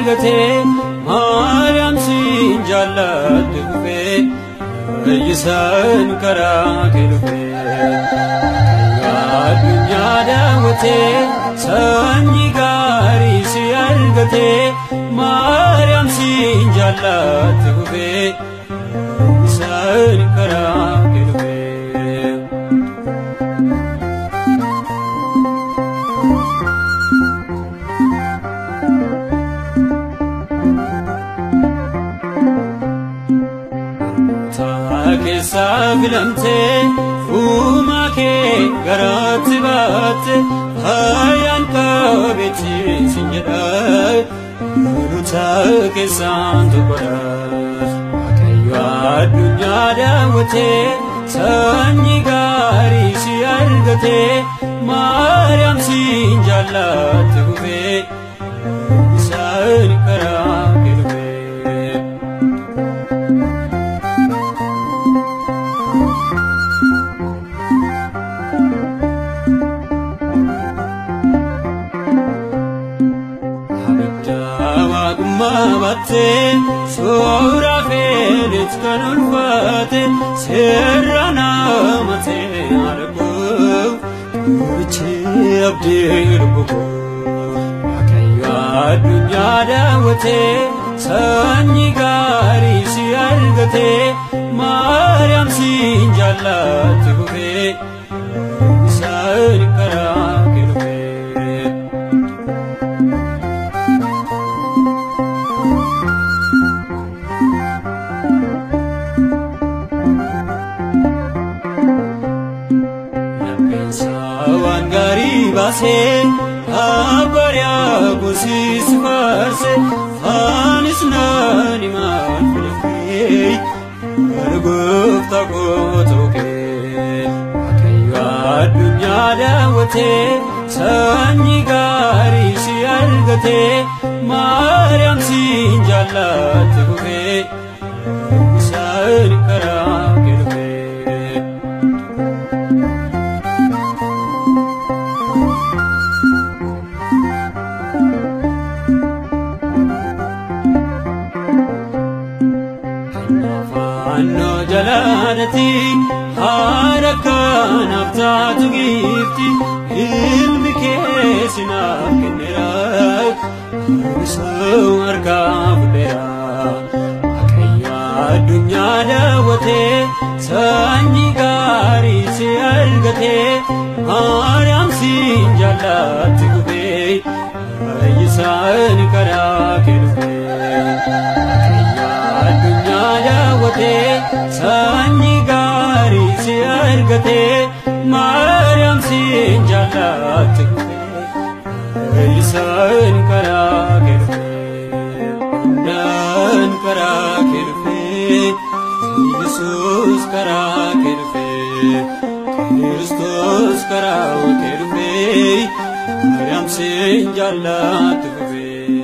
argate Maariyaam siin jaalladhu fufee fayyisaan karaa kee dhufee. Addunyaa daawwatee sanyii gaarii si argate Maariyaam siin jaalladhu fufee fayyisaan karaa kee dhufee. Keessaa filamtee uumaa kee garaatti baatte hayyaan qabeetti sin jedha nuta keessaan tokkodha. Waaqayyo addunyaa daawwatee sanyii gaarii si argate Maariyaam siin jaallatte fufee isaan karaa kee dhufee. Battee suuraa feelit kan ulfaate seerra nama ta'e arguu gurichi abdii lubbuu. Waaqayyo addunyaa daawwatee sanyii gaarii si argate Maariyaam siin jaallatte fufee isaan karaa kee dhufee. Waan gaarii baasee abbariyaa gosis faarse anis naan himaan filatee gara gooftaa kootu kee. Waaqayyo addunyaa daawwatee sanyii gaarii si argate Maariyaam siin jaallatte fufee isaan karaa kee dhufee. Fannoo jalaanati haadha kanaaf taatu giifti ilmi kee sinaaf kenneera isoo harkaa fuudheera. Waaqayyo addunyaa daawwatee sanyii gaarii si argate Maariyaam siin jaallatte fufee fayyisaan karaa kee dhufee. Addunyaa daawwatee sanyii gaarii si argate Maariyaam siin jaallatte fufee fayyisaan karaa kee dhufee. Hundaan karaa kee dhufee Yesuus karaa kee dhufee Kiristoos karaa kee dhufee Maariyaam siin jaallatte fufee.